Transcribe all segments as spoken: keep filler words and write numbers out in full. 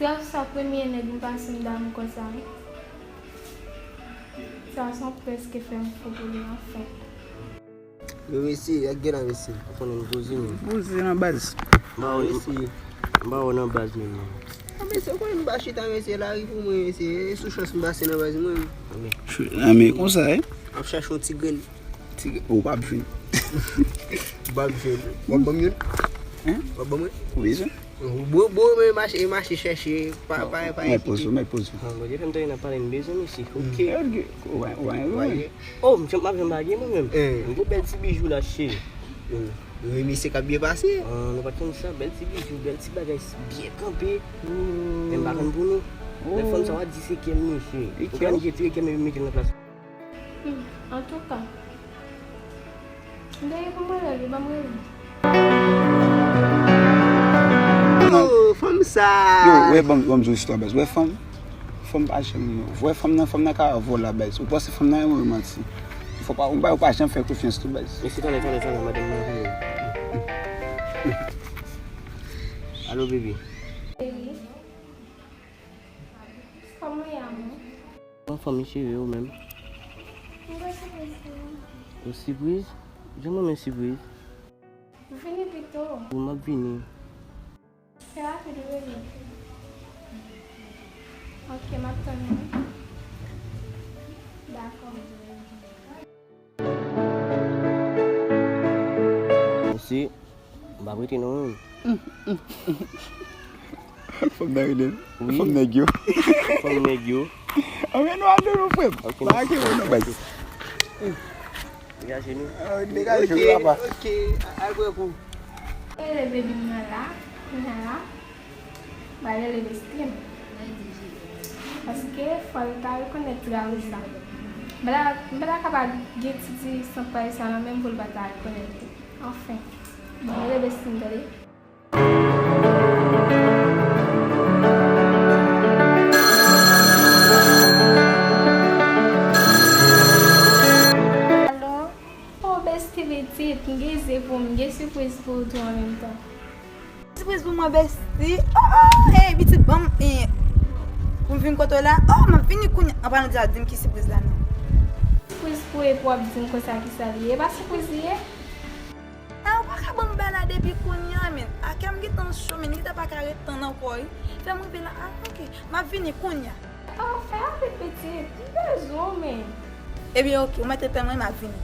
Ralph sa premye nèg m pase m damou konsa wi. Sa son prèske fè m fou pou li anfen. Yo mesye, y ap gen la mesye. Ou konnen m poze menm. Poze nan baz. M pa wè, m pa wè nan baz menm non. A mesye, ou konnen m pa chita mesye, lari pou mwen mesye. E sou chans m pase nan baz mwen. Nan men konsa wi. M ap chache yon ti grenn. Ti grenn, ou p ap jwenn. Ou p ap jwenn. W ap ban m youn? Hein? W ap ban mwen? Ou bezwen? Bon, bon, men mache, mache chèche, pa, pa, pa enkyete. Mèt poz ou, mèt poz ou. Ah, Bondye fè m tande n ap pale, m bezwen mesye. Ok. Ou gen, ou gen, ou gen. Oh, m janm, m ap janm bagay mwen menm. M gen bèl ti bijou la, cheri. Remi se k ap byen pase. Ah, nou pa t konn sa, bèl ti bijou, bèl ti bagay, byen kanpe. Men m pa konn pou nou. Lè fanm sa w a di se kè m, mesye. Ou ka nèg tou e kè m epi mete l nan plas. Hmm, antouka, m te gen pou m rele li, ban m rele li. Oh, fanm sa. Yo, wè, ban m, ban m di w istwa baz. Wè fanm, fanm pa janm, wè fanm nan, fanm nan ka vòlè baz. Ou panse fanm nan renmen w manti. Fò pa, ou pa, ou pa janm fè konfyans tou baz. Mesye, talè, talè, talè, madanm nan vini. Alo, bebe. Bebe. Kòman w ye, amou? Anfòm, cheri, ou menm? M gen sipriz pou ou. Yon sipriz? Jan mwen men sipriz. Vini pito. Wi, m ap vini. Fè rapid, ou rele. Ok, m ap tann ou. Dakò. Mesye, m p ap rete non. Fanm nan rele m. Wi. Fanm nèg yo. Fanm nèg yo. Anmè nou al nou frè m. Ok, pa gen non baz. Degaje nou. Degaje nou papa. Ok, al pran kou. Rele baby m nan la, kounye a la. M pral rele bestie m. Paske fò l ta rekonèt travay sa. M pa ta, m pa ta kapab gen ti, ti sant pay sa nan men m pou l pa ta rekonèt li. Anfen. Bon, m rele bestie m, tande. Alo? Oh, bestie pitit, m gen ide pou ou, m gen sipriz pou ou tou an menm tan. Sipriz pou mwen, besti. Oh, oh, hey, pitit, ban m, eh, pou m vin kote w la. Oh, m ap vini kounye a. An palan di a, di m ki sipriz la, non. Sipriz pou ou, epi w ap di m konsa ki sa li ye. E pa sipriz li ye? Ah, ou pa ka ban m bay la depi kounye a, men. A, kè m gentan cho, men. Li ta pa ka ret tann ankò, wi. Fè m rive la. Ah, ok. M ap vini kounye a. Oh, fè rapid, pitit. M bezwen w, men. Ebyen, ok, ou mèt tann mwen, m ap vini.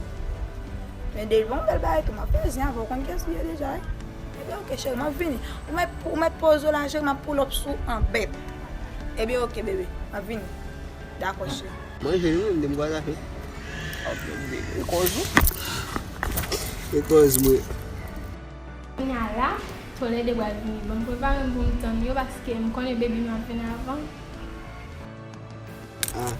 Men depi bon bèl bagay tou, m ap bezwen avè w, konn kiyès ou ye deja, wi. Ebyen, ok, cheri, m ap vini. Ou mèt, ou mèt poze w la, cheri, m ap pull up sou ou an bèt. Ebyen, ok, bebe, m ap vini. Dakò, cheri. Manje nou menm, de m kwaze afè. Ok, bebe, e kòz ou? E kòz mwen. Kounye a la, toulède pral vini. Ban m prepare m pou m tann yo, paske m konnen baby m ap vin avan. Ah.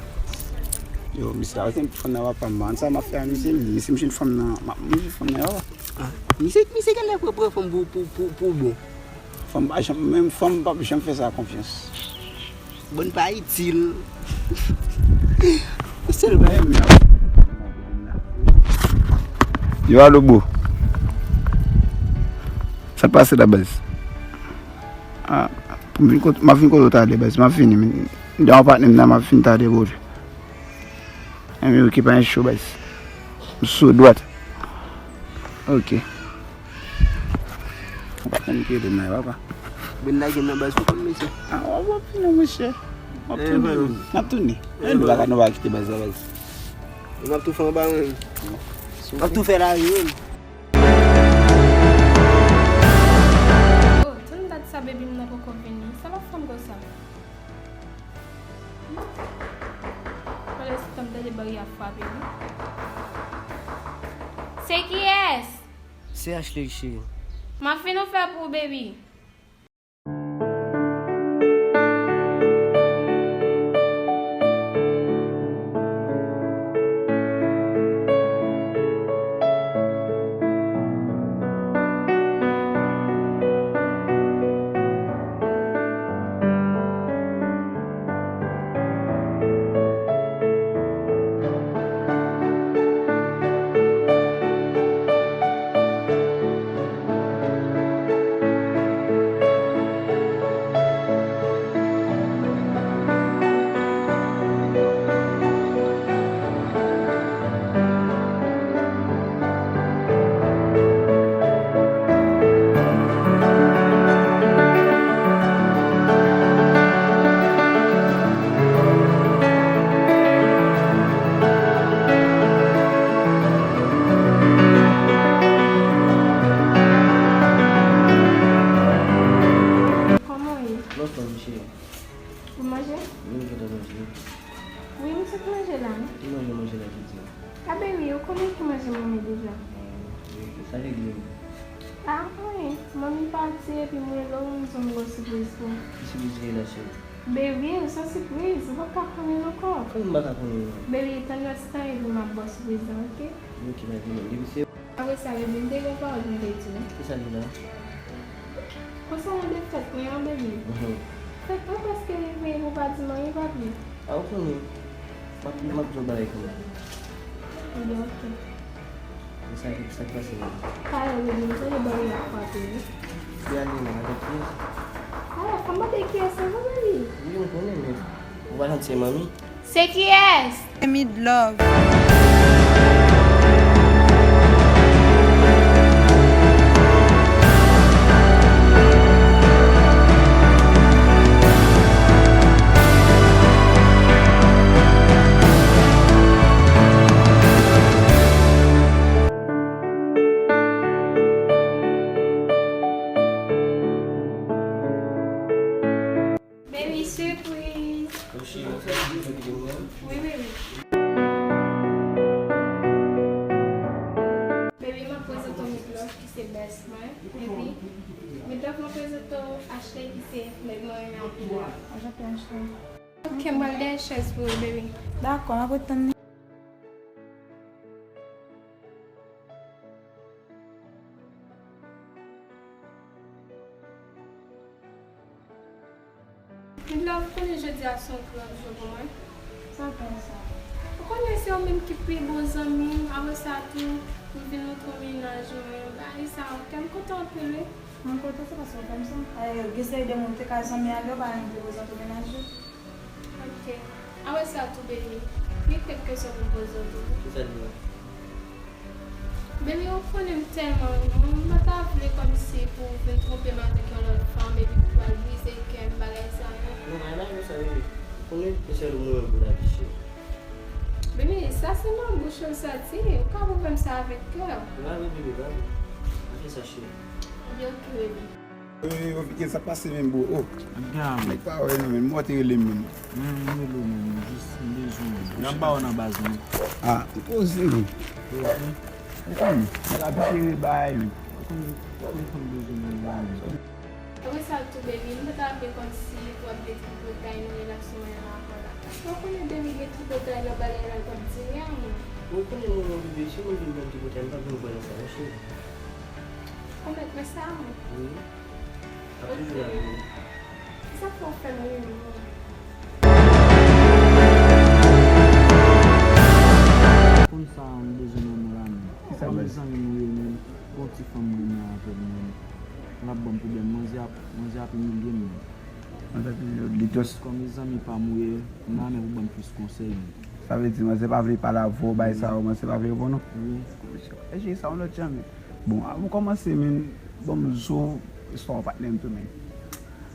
Yo, misye a se fanm nan papa m. Sa m ap fè a misye, misye m jwenn fanm nan, m ap manje fanm nan yo. Ah, misye, misye genlè pran, pran fanm pou, pou, pou, pou bon. Fanm pa janm, menm fanm pa janm fè sa konfyans. Bon pa itil. Ou sèl bay. Yo, alo, bro. Sa k pase la, baz? Ah, m vin kote, m ap vin kote w talè, baz. M ap vini, men. M gen yon patnè m nan, m ap vin talè, bro. Enben, ok, pa gen cho, baz. M sou dwat. Ok. Ou pa konn ki rele m nan, papa. Ben lage m nan baz, ou konn mesye. Ah, w ap vini, mesye. W ap tounen. N ap tounen. Eh, nou pa ka, nou pa kite baz la, baz. M ap tou fè anba, wi. M ap tou fè lari, wi. Oh, tann dat sa, baby m nan poko vini. Sa l ap fè m konsa? Pandan se tan m tande bari ap frape, wi. Se kiyès? Se Ashley, cheri. M ap fin ouvè pou ou, baby. Ou manje? Wi, m gentan manje. Wi, m sot manje la, wi. Ki manje w manje la jodi a? A, baby, ou konnen ki manje m renmen deja. Ah, ok. Sa regle m. Ah, anyen. Manmi pati epi m rele w, m di w m gen yon sipriz pou ou. Ki sipriz li ye la, cheri? Baby, se yon sipriz, ou p ap ka konnen l ankò. Kòman m pa ka konnen l? Baby, tann lòt tan epi m ap ba w sipriz la, ok? Ok, pa gen pwoblèm. Depi se Apre sa, baby, m te gen yon pawòl pou m te di w. Kisa li la? Konsènan de fèt mwen an, baby. Mhm. Fèt mwen prèske rive, ou pa di m anyen, papi. A, ou konnen. M ap, m ap di w bagay kanmenm. Ebyen, ok. Men sa ki, sa k pase menm? Talè, baby, m tande bòl la frape, wi. Li ale menm avèk kiyès? Talè, fò m mande kiyès se vre, baby. Wi, m konnen, men ou pa santi se manmi? Se kiyès? Midlove. Baby, sipriz! Wi, baby. Baby, m ap prezante w Midlove ki se best mwen. Epi, Midlove, m ap prezante w Ashley ki se nèg mwen renmen anpil la. Anchante, Ashley. Ok, m pral dèyè chèz pou ou, baby. Dakò, m ap ret tann li. Midlove, ou konnen jodi a se yon gran jou pou mwen. Sa fè sa? Ou konnen se ou menm ki pi bon zanmi m, apre sa tou, ou vin montre w mennaj mwen, bagay sa, kè m kontan anpil, wi. Mwen kontan se paske w fè m sa. Gen seri de moun ou te ka zanmi avè w, pa menm vle prezante w mennaj ou. Ok. Apre sa tou, baby, gen kèk kesyon pou m poze w tou. Kisa l ye? Baby, ou konnen m tèlman renmen w, m pa ta vle kòmsi pou w vin twonpe m avèk yon lòt fanm epi pou w al brize kè m, bagay sa yo. Non, pa gen bagay konsa, baby. Ou konnen se sèl ou mwen menm pou lavi, cheri. Baby, sa se nan bouch ou l sòti. Ou ka pwouve m sa avèk kè w. Pa vre, baby, pa vre. Pa fè sa, cheri. Ebyen, ok, baby. Yo, yo, yo, Vicky, sa k pase menm, bro? Oh. Gade. Nèg pa wè non, menm. Mwen te rele m menm. Men, m rele w menm. Jis, m bezwen w. N ap ba w nan baz, men. Ah, m poze, wi. Poze? Ou konn, nèg ap jere bagay, men. Ou konn, ou konn bezwen mwen, men. Apre sa tou, baby, m pa ta vle kòmsi w ap vle tripotay nan relasyon mwen an avè w la. Paske w konnen depi gen tripotay nan bagay la, l p ap dire a mwen. Ou konnen mwen, mwen, bebe, si mwen vin pran tripotay, m p ap vin kwè nan sa, non, cheri. Ou mèt kwè sa, mwen. Wi. Ap toujou la pou ou. Sa fè w fè m ri menm. Konn sa m bezwen nan nou la menm. Kisa, baz? Zanmi nou yo menm, gon ti fanm mwen nan avè l menm. L ap ban m pwoblèm. Manzè ap, manzè ap imilye m menm. Manzè ap imilye w, li just. Kòm li zanmi pa m ou ye, m la menm pou ban m plis konsèy menm. Sa vle di manzè pa vle pale avè w, bagay sa yo, manzè pa vle reponn ou? Wi. E cheri, sa yon lòt jan menm. Bon, avan w kòmanse, men, ban m zo istwa w patnè m tou, men.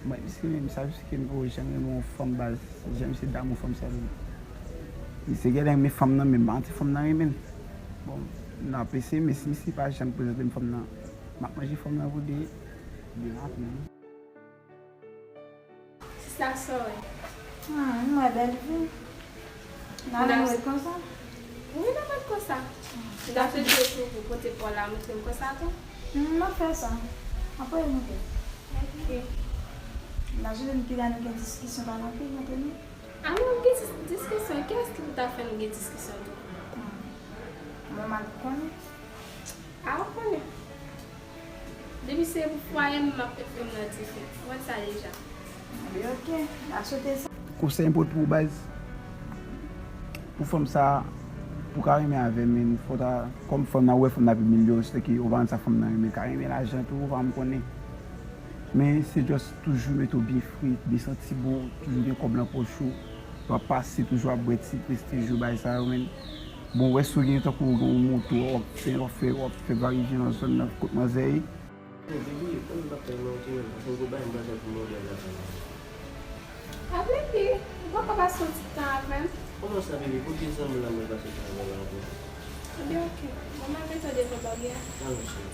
Mwen, misye, men, sa, misye ki n pou janm renmen yon fanm, baz, jan misye damou fanm sa, men. Misye genlè renmen fanm nan, men m pa santi fanm nan renmen l. Bon, n ap eseye, men si misye pa janm prezante m fanm nan, m ap manje fanm nan pou de, de lapè, wi. Sista, sa w wè? Ah, m wè bèl vi. N a menm ret konsa? Wi, n a ret konsa. M ta swete tou pou kote pa w la montre m konsa tou. Hmm, m ap fè sa. Apre nou fè. Ok. M ta swete nou piga nou gen diskisyon pa nan pi, montre nou. A non, gen dis-, diskisyon. Kiyès ki pou ta fè nou gen diskisyon tou? Hmm. Mwen, m al konnen. A, ou konnen. Depi se pou fwaye m, m ap met fanm nan dife. Ou konn sa deja. Anben, ok. N ap swete sa. Konsèy m pot pou ou, baz. Pou fanm sa, pou ka renmen avè l, men fò ta, kòm fanm nan, ou wè fanm nan ap imilye w, se ke ou pa konn sa fanm nan renmen, ka renmen lajan tou, ou pa janm konnen. Men se just toujou mete w byen fre, byen santi bon, toujou gen kòb nan pòch ou. W ap pase toujou ap bwè ti prestij yo, bagay sa yo, men. Bon, w wè si w gen tankou w gen yon moto, w ap fè, w ap fè, w ap fè vayevyen nan zòn nan kot manzè ye. Hey, baby, kòman m t ap fè monte menm? Paske m gon bagay m bezwen pou mwen la. A, baby, ou poko pase yon ti tan avè m? Kòman sa, baby? Pou ki zanmi la mwen pase tan avè w la ankò? Ebyen, ok. Bon, m al mete w devan baryè a. Alon, cheri.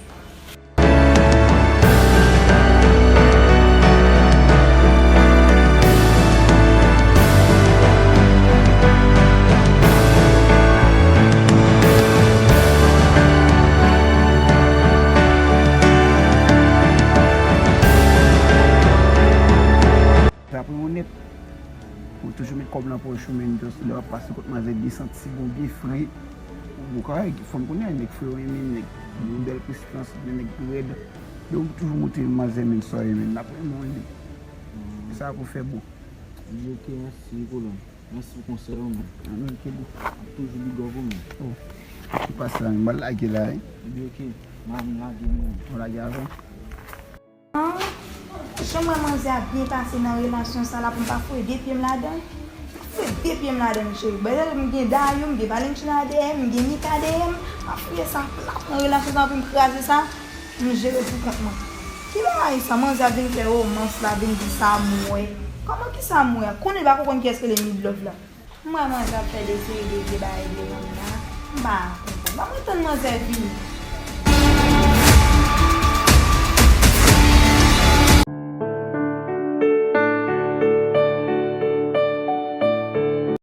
Ou toujou met kòb nan pòch ou, men just lè w ap pase kot manzè, gen santi bon, byen fre. Ou ka wè, fanm kounye a, nèg fre yo renmen, nèg gen bèl prestans, nèg rèd. Yo toujou montre manzè, men sa yo renmen, n ap renmen w li. E sa pou fè bon. Li ok, mèsi, kolonn. Mèsi pou konsèy ou, men. Ann, ok, bon. Ap toujou big up ou, men. Oh, ki pase la, men m al lage la, wi. Li ok. M a vin lage, men. Ou lage avè m? Jan m wè manzè ap byen pase nan relasyon sa la pou m pa foure de pye m ladan l. M foure de pye m ladan l, cheri. Bèlè m gen Dayou, m gen Valentina dèyè m, m gen Mika dèyè m. M ap foure sa plat nan relasyon sa pou m kraze sa. M jere pou kont mwen. Ki bagay sa, manzè ap vin fè romans la, vin di sa m wè. Kòman ki sa m wè a? Konnen l pa ko konn kiyès ki rele Midlove la. M wè manzè ap fè de seri de vye bagay devan m la. M pa konprann. Ban mwen tann manzè vini.